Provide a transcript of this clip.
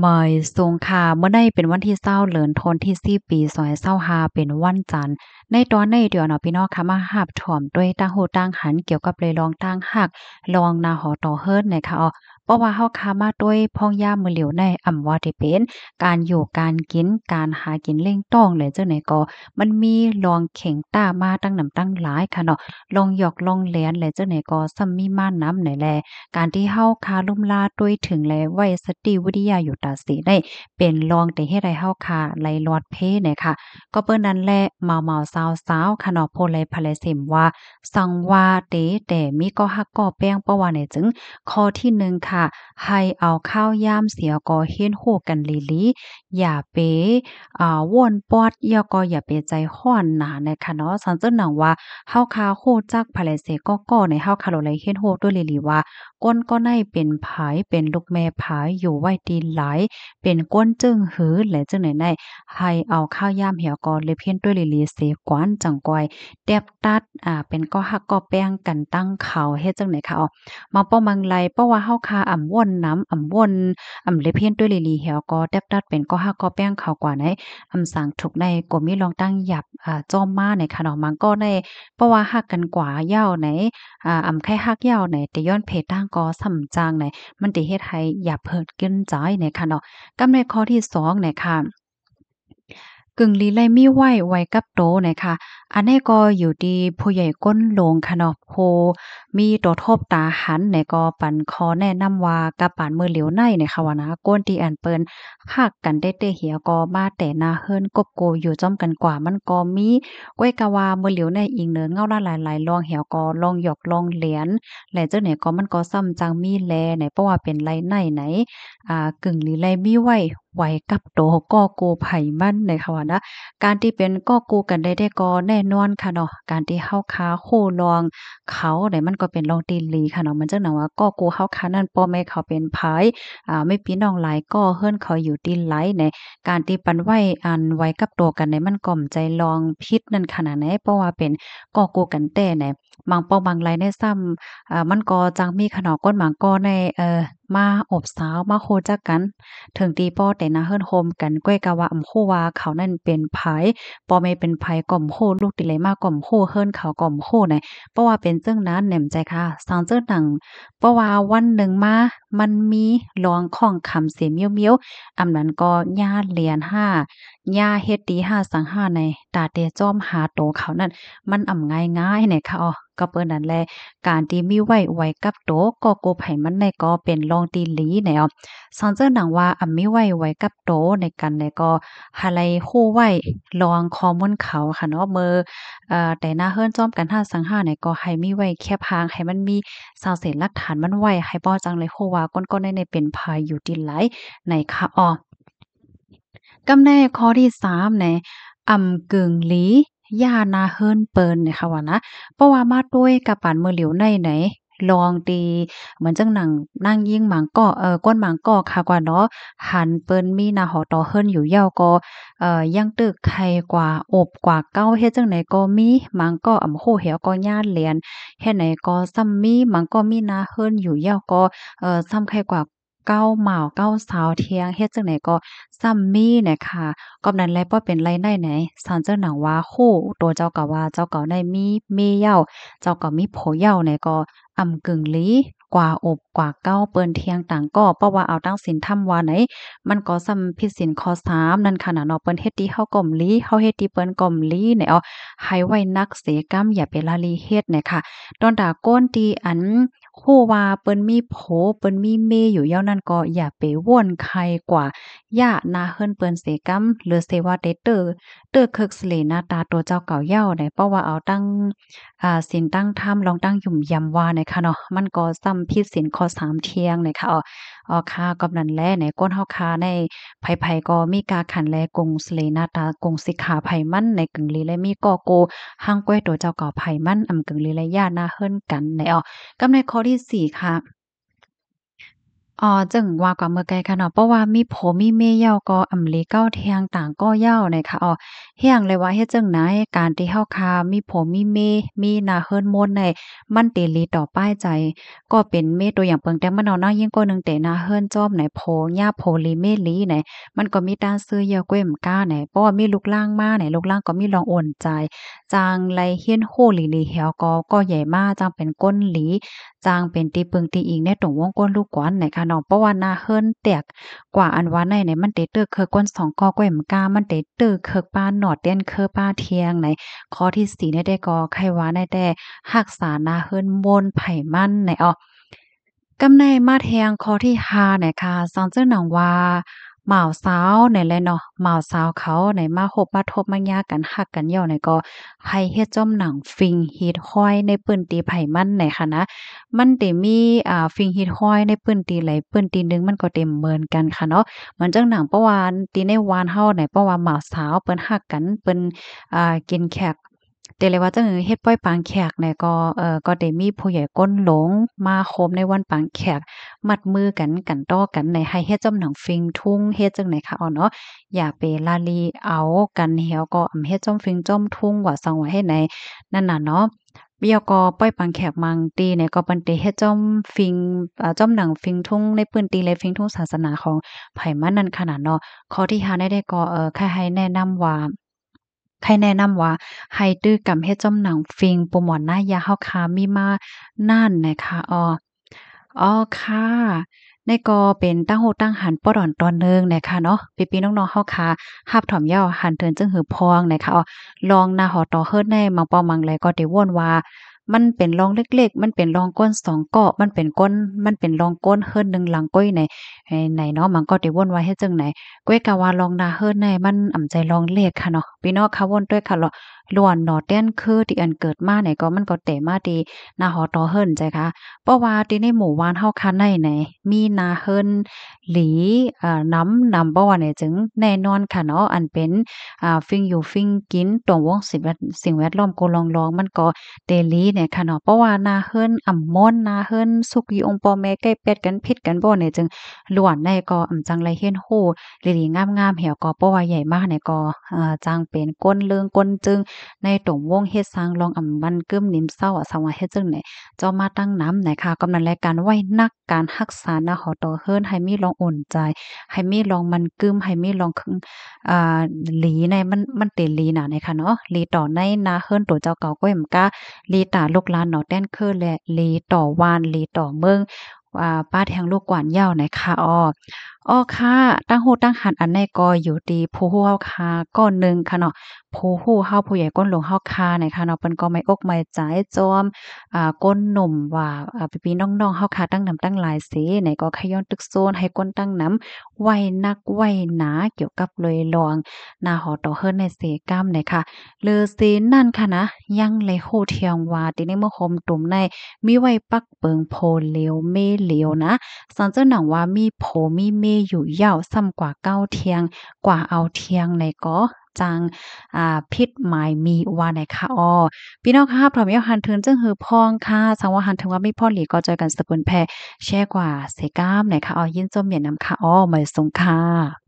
ໝາຍສູງຄ່ະ ມື້ໃນເປັນວັນທີຊາວ ເດືອນທັນວາ ປີສອງພັນຊາວຫ້າ ເປັນວັນຈັນ. ໃນຕອນນີ້ດຽວເນາະ ພີ່ນ້ອງຄ່ະ ມາຮັບຊົມດ້ວຍຕ່າງຮູ້ຕ່າງຫັນ ກ່ຽວກັບເລື່ອງຕ່າງຫາກ ລອງໜ້າຫໍຕໍ່ເຮືອນນະຄະ. ເພາະວ່າເຮົາຄ່ະມາດ້ວຍພອງຍາມມື້ຫຼຽວໃນ ອຳວ່າທີ່ເປັນການຢູ່ການກິນ ການຫາກິນລ້ຽງຕ້ອງ ແລະ ຈັ່ງໃດກໍ ມັນມີລອງເຄັ່ງຕ້າມາຕັ້ງນຳຕັ້ງຫຼາຍຄ່ະເນາະ, ລອງຢອກລອງແຫຼນ ແລະ ຈັ່ງໃດກໍຊ້ຳມີມານຳໃນແລ. ການທີ່ເຮົາຄ່ະລຸ່ມລາດ້ວຍເຖິງ ແລະ ໄວ້ສະຕິວິທະຍາຢູ່ຕາເສໃນ ເປັນລອງທີ່ເຮັດໃຫ້ເຮົາຄ່ະໄຫຼຫຼອດເພແນະຄ່ະ. ກໍເປີນນັ້ນແຫຼະ ມາວໆສາວໆຄ່ະເນາະ ຜູ້ໃດຜະແລເສມວ່າ ສັງວາເຕ ແຕ່ມີກໍຮັກກໍແປ້ງ ເພາະວ່າແນວຈຶ່ງ ຂໍ້ທີໜຶ່ງຄ່ະ ໃຫ້ເອົາຄາວຍາມເສຍກໍຮຽນຮູ້ກັນດີໆ ຢ່າໄປ ອ່າ ວົນປອດ ແລ້ວກໍຢ່າໄປໃຈຮ້ອນໜານະຄະເນາະ. ສັງເຊິ່ງໜັງວ່າ ເຮົາຄ່ະຮູ້ຈັກຜະແລເສກໍກໍໃນ ເຮົາຄ່ະໂລໄລຮຽນຮູ້ດ້ວຍດີໆວ່າ ຄົນກໍໃນເປັນໃຜ ເປັນລູກແມ່ໃຜ ຢູ່ໄວ້ທີ່ໃດ ເປັນຄົນຈຶ່ງຫື ແລະ ຈຶ່ງໃດໃນ ໃຫ້ເອົາຄາວຍາມແລ້ວກໍເລັບຮຽນດ້ວຍດີໆເສກ່ອນ ຈັ່ງຄ່ອຍແຕບຕັດ ອ່າ ເປັນກໍຮັກກໍແປ້ງກັນຕັ້ງເຂົາ ເຮັດຈັ່ງໃດຄ່ະເອົາ ມາປ້ອງມັງໄລ ເພາະວ່າເຮົາຄ່ະອຳວົນນຳ ອຳວົນ ອຳເລັບຮຽນດ້ວຍລີລີແລ້ວກໍແຕບຕັດເປັນກໍຮັກກໍແປ້ງເຂົາກວ່າໃນ ອຳສາງທຸກໃນກໍມີລອງຕັ້ງຢາບ ອ່າ ຈອມມາໃນຄ່ະເນາະ ມັນກໍໃນ ເພາະວ່າຮັກກັນກວ່າຍາວໃນ ອ່າ ອຳໄຄຮັກຍາວໃນ ແຕ່ຍ້ອນເພດຕ່າງກໍຊ້ຳຈາງໃນ ມັນຈະເຮັດໃຫ້ຢາບເພີດກິນໃຈໃນຄ່ະເນາະ. ກັບໃນຂໍ້ທີສອງໃນຄ່ະ ກຶ່ງຫຼີໄລມີໄວ້ໄວກັບໂຕນະຄະ. ອັນນີ້ກໍຢູ່ທີ່ຜູ້ໃຫຍ່ກົ້ນໂລງຄະເນາະ ຜູ້ມີໂຕທົບຕາຫັນນະ ກໍປັນຂໍ້ແນະນຳວ່າ ກະປານມື້ຫຼຽວໃນນະຄະວ່ານະ ຄົນທີ່ອັນເພິ່ນຮັກກັນແທ້ໆ ເຮົາກໍມາແຕ່ໜ້າເຮືອນກົບໂກຢູ່ຈ້ອມກັນກວ່າ ມັນກໍມີ ກ້ວຍກະວ່າມື້ຫຼຽວໃນ ອີງເໜືອເງົາລະຫຼາຍໆລອງ ເຮົາກໍລອງຢອກລອງຫຼຽນ ແລະ ຈັ່ງໃດກໍມັນກໍຊ້ຳຈັ່ງມີແລໃນ ເພາະວ່າເປັນໄລໃນໃນ ອ່າ ກຶ່ງຫຼີໄລມີໄວ້ ໄວກັບໂຕກໍກູໄຜມັນໃນຄະວ່ານະ. ການທີ່ເປັນກໍກູກັນໄດ້ແທ້ກໍແນ່ນອນຄະເນາະ ການທີ່ເຮົາຄາໂຄລອງເຂົາໃດ ມັນກໍເປັນລອງທີ່ດີຄະເນາະ. ມັນຈັ່ງໜັງວ່າກໍກູເຮົາຄານັ້ນ ພໍ່ແມ່ເຂົາເປັນໃຜ ອ່າ ມີພີ່ນ້ອງຫຼາຍກໍ ເຮືອນເຂົາຢູ່ທີ່ໃດໃນ ການທີ່ປັນໄວ້ອັນໄວກັບໂຕກັນໃດ ມັນກໍບໍ່ໃຈລອງຜິດນັ້ນຂະໜາດໃດ ເພາະວ່າເປັນກໍກູກັນແທ້ໃນ. ບາງປ້ອງບາງໄລໃນຊ້ຳ ເອີ ມັນກໍຈັ່ງມີຂະເນາະ ຄົນບາງກໍໃນ ເອີ ມາອົບສາວ ມາຮູ້ຈັກກັນ ເຖິງທີ່ບໍ່ແຕ່ໜ້າເຮືອນໂຮມກັນ ກ້ວຍກະວ່າອຳຮູ້ວ່າເຂົານັ້ນເປັນໃຜ ພໍ່ແມ່ເປັນໃຜກໍບໍ່ຮູ້ ລູກທີ່ໄຫຼມາກໍບໍ່ຮູ້ ເຮືອນເຂົາກໍບໍ່ຮູ້ໃນ ເພາະວ່າເປັນຈັ່ງນັ້ນແໜມໃຈຄ່ະ. ສັງເຈີໜັງ ເພາະວ່າວັນໜຶ່ງມາ ມັນມີລອງຂ້ອງຄຳເສມຽວໆ ອຳນັ້ນກໍຍ່າຫຼຽນຫ້າ ຍ່າເຮັດດີຫ້າສັງຫ້າໃນ ຕາແຕ່ຈອມຫາໂຕເຂົານັ້ນ ມັນອຳງ່າຍໆໃນຄະເນາະ. ກໍເປີນນັ້ນແຫຼະ ການທີ່ມີໄວ້ໄວກັບໂຕ ກໍກູໄຜມັນໃນກໍເປັນລອງທີ່ດີແນວ. ສັງເຈີໜັງວ່າອຳມີໄວ້ໄວກັບໂຕໃນກັນໃດ ກໍໃຫ້ໄລຮູ້ໄວ້ລອງຂໍ້ມູນເຂົາຄະເນາະ ເມື່ອ ເອີ ແຕ່ໜ້າເຮືອນຈອມກັນຫ້າສັງຫ້າໃນ ກໍໃຫ້ມີໄວ້ແຄບຫ່າງ ໃຫ້ມັນມີສັງເສດຫຼັກຖານມັນໄວ້ ໃຫ້ບໍ່ຈັ່ງໄລຮູ້ວ່າຄົນໆໃນເປັນໃຜ ຢູ່ທີ່ໃດໃນຄະເນາະ. ກັບໃນຂໍ້ທີສາມໃນ ອຳກຶ່ງຫຼີ ຢ່າໜ້າເຮືອນເປີນໃນຄະວ່ານະ ເພາະວ່າມາດ້ວຍກະປານມື້ຫຼຽວໃນໃນ ລອງທີ່ເໝືອນຈັ່ງໜັງນາງຍິງບາງກໍ ເອີ ຄົນບາງກໍຄະກວ່າເນາະ ຫັນເປີນມີໜ້າຫໍຕໍ່ເຮືອນຢູ່ແລ້ວກໍ ເອີ ຍັງຕຶກໄຂ່ກວ່າອົບກວ່າເກົ່າ ເຮັດຈັ່ງໃດກໍມີ ບາງກໍອຳຮູ້ແຮວກໍຍ່ານແລ່ນ ເຮັດໃດກໍຊ້ຳມີ ບາງກໍມີໜ້າເຮືອນຢູ່ແລ້ວກໍ ເອີ ຊ້ຳໄຂ່ກວ່າ ເກົ່າໝາວເກົ່າສາວທຽງ ເຮັດຈັ່ງໃດກໍຊ້ຳມີນະຄະ. ກອບນັ້ນແລະ ພໍເປັນໄລໄນໃນ ສັນເຈີໜັງວ່າ ໂຫ ໂຕເຈົ້າກໍວ່າເຈົ້າກໍໄດ້ມີເມເຍົາ ເຈົ້າກໍມີຜົວເຍົາໃນ ກໍອຳກຶ່ງຫຼີກວ່າອົບກວ່າເກົ່າເປີນທຽງຕ່າງກໍ ເພາະວ່າເອົາຕັ້ງສິນທຳວ່າໃນ ມັນກໍຊ້ຳຜິດສິນຂໍ້ສາມນັ້ນຂະນະເນາະ. ເພິ່ນເຮັດທີ່ເຮົາກໍບໍ່ຫຼີ ເຮົາເຮັດທີ່ເພິ່ນກໍບໍ່ຫຼີໃນ ເອົາໃຫ້ໄວ້ໜັກເສກຳ ຢ່າໄປລະລີເຮັດນະຄະ. ຕອນຕາຄົນທີ່ອັນ ຮູ້ວ່າເພິ່ນມີຜົວ ເພິ່ນມີເມຢູ່ແລ້ວນັ້ນ ກໍຢ່າໄປວົນໄຂ່ກວ່າຢາໜ້າເຮືອນເພິ່ນເສກຳ ຫຼືເສວ່າໄດ້ເຕີ ເຕີເຄິກສະເຫຼໜ້າຕາຕົວເຈົ້າເກົ່າເຍົາໃດ ເພາະວ່າເອົາຕັ້ງ ອ່າ ສິນຕັ້ງທຳ ລອງຕັ້ງຫຍຸ່ມຢຳວ່າໃນຄະເນາະ ມັນກໍຊ້ຳຜິດສິນຂໍ້ສາມທຽງໃນຄະ. ເອົາ ເອົາຄະ ກອບນັ້ນແລະໃນ ຄົນເຮົາຄະໃນ ໃຜໆກໍມີກາຂັນແລ ກົງສະເຫຼໜ້າຕາ ກົງສິຂາໃຜມັນໃນ ກຶ່ງຫຼີແລມີກໍໂກ ຮັ່ງກ້ວຍຕົວເຈົ້າກໍໃຜມັນ ອຳກຶ່ງຫຼີແລຢ່າໜ້າເຮືອນກັນໃນ. ເອົາ ກັບໃນຂໍ້ທີສີ່ຄະ ອໍ ຈຶ່ງວ່າກວ່າເມື່ອໄກຄະເນາະ ເພາະວ່າມີຜົວມີເມຍແລ້ວກໍອຳຫຼີເກົ່າທຽງຕ່າງກໍເຍົານະຄະ. ອໍ ຮຽງເລີຍວ່າເຮັດຈັ່ງໃດ ການທີ່ເຮົາຄະມີຜົວມີເມ ມີໜ້າເຮືອນມົນໃນ ມັນເຕຫຼີຕໍ່ປ້າຍໃຈ ກໍເປັນເມໂຕຢ່າງເປິງແຕ່ມາເນາະ ນາງຍິງຄົນໜຶ່ງເຕໜ້າເຮືອນຈອມໃນ ຜົວຫຍ້າຜົວຫຼີເມຫຼີໃນ ມັນກໍມີຕ່າງຊື່ເຍົາກ້ວຍມກາໃນ ເພາະວ່າມີລູກຫຼານມາໃນ ລູກຫຼານກໍມີລອງອຸ່ນໃຈ ຈັ່ງໄດ້ຮຽນຮູ້ຫຼີໆ ແລ້ວກໍ ກໍໃຫຍ່ມາຈັ່ງເປັນຄົນດີ ຈັ່ງເປັນທີ່ເພິ່ງທີ່ອີງໃນຕົງວົງຄົນລູກກວນນະຄະເນາະ ເພາະວ່າໜ້າເຮືອນແຕກກວ່າອັນວ່າໃນໃນ ມັນເຕເຕີເຄີກຄົນສອງກໍກ້ວຍມກາ ມັນເຕເຕີເຄີກປ້າໜໍ່ແຕ່ນເຄີປ້າທຽງໃນ. ຂໍ້ທີສີ່ໃນແຕ່ກໍໄຄວ່າໃນແຕ່ຮັກສາໜ້າເຮືອນມົນໃຜມັນໃນ. ອໍ ກຳໃນມາແທງຂໍ້ທີຫ້ານະຄະ ສັງເຈີໜັງວ່າ ບ່າວສາວໃນແຫຼະເນາະ ບ່າວສາວເຂົາໃນມາຮົບມາທົບມາຫຍ້າກັນ ຮັກກັນເຍົາໃນກໍ ໃຫ້ເຮັດຈ້ອມໜັງຝິ່ງຮີດຮອຍໃນພື້ນທີ່ໃຜມັນໃນຄະນະ ມັນເຕມີ ອາ ຝິ່ງຮີດຮອຍໃນພື້ນທີ່ໃດພື້ນທີ່ໜຶ່ງ ມັນກໍເຕັມເໝືອນກັນຄະເນາະ. ມັນຈັ່ງໜັງ ເພາະວ່າທີ່ໃນວານເຮົາໃນ ເພາະວ່າບ່າວສາວເພິ່ນຮັກກັນ ເພິ່ນ ອາ ກິນແຂກ ແຕ່ເລີຍວ່າຈັ່ງເຮັດປ້ອຍປາງແຂກໃນກໍ ເອີ ກໍໄດ້ມີຜູ້ໃຫຍ່ກົ້ນຫຼົງມາໂຮມໃນວັນປາງແຂກ ມັດມືກັນ ກັນຕໍ່ກັນໃນ ໃຫ້ເຮັດຈ້ອມໜັງຝິ່ງທຸງ ເຮັດຈັ່ງໃດຄະ ອໍ ເນາະ ຢ່າໄປລະລີເອົາກັນ ແລ້ວກໍເຮັດຈ້ອມຝິ່ງຈ້ອມທຸງວ່າ ສັງວ່າເຮັດໃນນັ້ນນະເນາະ. ແລ້ວກໍປ້ອຍປາງແຂກບາງທີ່ໃນກໍເພິ່ນໄດ້ເຮັດຈ້ອມຝິ່ງ ອາ ຈ້ອມໜັງຝິ່ງທຸງໃນພື້ນທີ່ ແລະ ຝິ່ງທຸງສາສະໜາຂອງໃຜມັນນັ້ນຂະນະເນາະ. ຂໍ້ທີຫ້າໃນແຕ່ກໍ ເອີ ໃຄໃຫ້ແນະນຳວ່າ ໃຄແນະນຳວ່າ ໃຫ້ຕື່ກຳເຮັດຈ້ອມໜັງຝິ່ງປູໝອນນາຍາເຮົາຄາມີມານັ້ນນະຄະ. ອໍ ອໍ ຄ່ະ ໃນກໍເປັນຕາງຮູ້ຕາງຫັນປອດອນຕອນໜຶ່ງນະຄະເນາະ ພີ່ໆນ້ອງໆເຮົາຄາ ຮັບຖອມເຍົາຫັນເຖິງຈຶ່ງຫືອພອງນະຄະ. ອໍ ລອງໜ້າຫໍຕໍ່ເຮືອນໃນ ບາງປອງບາງແລກໍໄດ້ວົນວ່າ ມັນເປັນລອງເລັກໆ ມັນເປັນລອງຄົນສອງກໍ ມັນເປັນຄົນ ມັນເປັນລອງຄົນເຮືອນໜຶ່ງຫຼັງກ້ວຍໃນ ໃນເນາະ ມັນກໍໄດ້ວົນວ່າເຮັດຈັ່ງໃດ ກ້ວຍກະວ່າລອງໜ້າເຮືອນໃນມັນອຳໃຈລອງເລັກຄະເນາະ ພີ່ນ້ອງຄະ ວົນດ້ວຍຄະເນາະ ລ້ວນເນາະ ແຕ່ນຄືທີ່ອັນເກີດມາໃນກໍ ມັນກໍແຕ່ມາທີ່ໜ້າຫໍຕໍ່ເຮືອນໃຈຄະ ເພາະວ່າທີ່ໃນໝູ່ບ້ານເຮົາຄະໃນໃນ ມີໜ້າເຮືອນ ຫຼື ເອີ ນຳ ນຳບໍ່ວ່າແນວຈຶ່ງ ແນ່ນອນຄະເນາະ ອັນເປັນ ອາ ຝິ່ງຢູ່ຝິ່ງກິນ ຕົງວົງສິ່ງແວດ ສິ່ງແວດລ້ອມໂກລອງລອງ ມັນກໍເຕລີແນ່ຄະເນາະ ເພາະວ່າໜ້າເຮືອນອຳມົນ ໜ້າເຮືອນສຸກຢູ່ອົງພໍ່ແມ່ ໃກ້ແປດກັນຜິດກັນບໍ່ແນວຈຶ່ງ ລ້ວນໃນກໍອຳຈັ່ງໄດ້ຮຽນຮູ້ດີໆງາມໆ ແລ້ວກໍເພາະວ່າໃຫຍ່ມາໃນກໍ ອາ ຈັ່ງເປັນກົນເລີງກົນຈຶ່ງ ໃນຕົງວົງເຮັດສ້າງລອງອຳມັນກຶ້ມນິມເສົ້າ ອາ ສາມາດເຮັດຈັ່ງໃດ ເຈົ້າມາຕັ້ງນຳນະຄະ ກໍນັ້ນແຫຼະ ການໄວ້ໜັກ ການຮັກສາໜ້າຫໍຕໍ່ເຮືອນໃຫ້ມີລອງອຸ່ນໃຈ ໃຫ້ມີລອງມັນກຶ້ມ ໃຫ້ມີລອງ ອາ ຫຼີໃນ ມັນ ມັນເຕລີນະນະຄະເນາະ ຫຼີຕໍ່ໃນໜ້າເຮືອນໂຕເຈົ້າເກົ່າກໍເຫັນກະ ຫຼີຕາລູກຫຼານເນາະ ແຕ່ນຄື ແລະ ຫຼີຕໍ່ບ້ານ ຫຼີຕໍ່ເມືອງ ອາ ປ້າແທງລູກກວານເຍົານະຄະ. ອໍ ອໍ ຄ່ະ ຕາງຮູ້ຕາງຫັນອັນໃດກໍຢູ່ທີ່ຜູ້ຮູ້ເຮົາຄາ ກໍໜຶ່ງຄະເນາະ ຜູ້ຮູ້ເຮົາ ຜູ້ໃຫຍ່ກົ້ນຫຼວງເຮົາຄານະຄະເນາະ ເພິ່ນກໍໄໝ້ອົກໄໝ້ໃຈຈອມ ອາ ກົ້ນໜຸ່ມວ່າ ອາ ພີ່ໆນ້ອງໆເຮົາຄາ ຕັ້ງນຳຕັ້ງຫຼາຍເສ ໃນກໍຂະຍ້ອນຕຶກໂຊນໃຫ້ຄົນຕັ້ງນຳ ໄວ້ໜັກໄວ້ໜາ ກ່ຽວກັບໂດຍລອງ ໜ້າຫໍຕໍ່ເຮືອນໃນເສກ້ຳນະຄະ. ຫຼືເສນັ້ນຄະນະ ຍັງໄດ້ຮູ້ທ່ຽງວ່າ ທີ່ໃນເມືອງໂຮມຕຸມໃນ ມີໄວ້ປັກເປິງໂພຫຼຽວເມຫຼຽວນະ ສັງເຈີໜັງວ່າມີຜົວມີເມຢູ່ເຍົາ ຊ້ຳກວ່າເກົ່າທ່ຽງ ກວ່າເອົາທ່ຽງໃນກໍ ຈັ່ງ ອາ ຜິດໝາຍມີວ່າໃນຄະ. ອໍ ພີ່ນ້ອງຄະ ຮັບຖອມເຍົາຫັນເຖິງຈຶ່ງຫືອພອງຄະ ສັງວ່າຫັນເຖິງວ່າມີພອນດີ ກໍຊ່ວຍກັນສະເຜີຍແຜ່ ແຊກວ່າເສກ້ຳໃນຄະ. ອໍ ຍິນຊົມເຢັນນຳຄະ. ອໍ ມາຍສົງຄະ.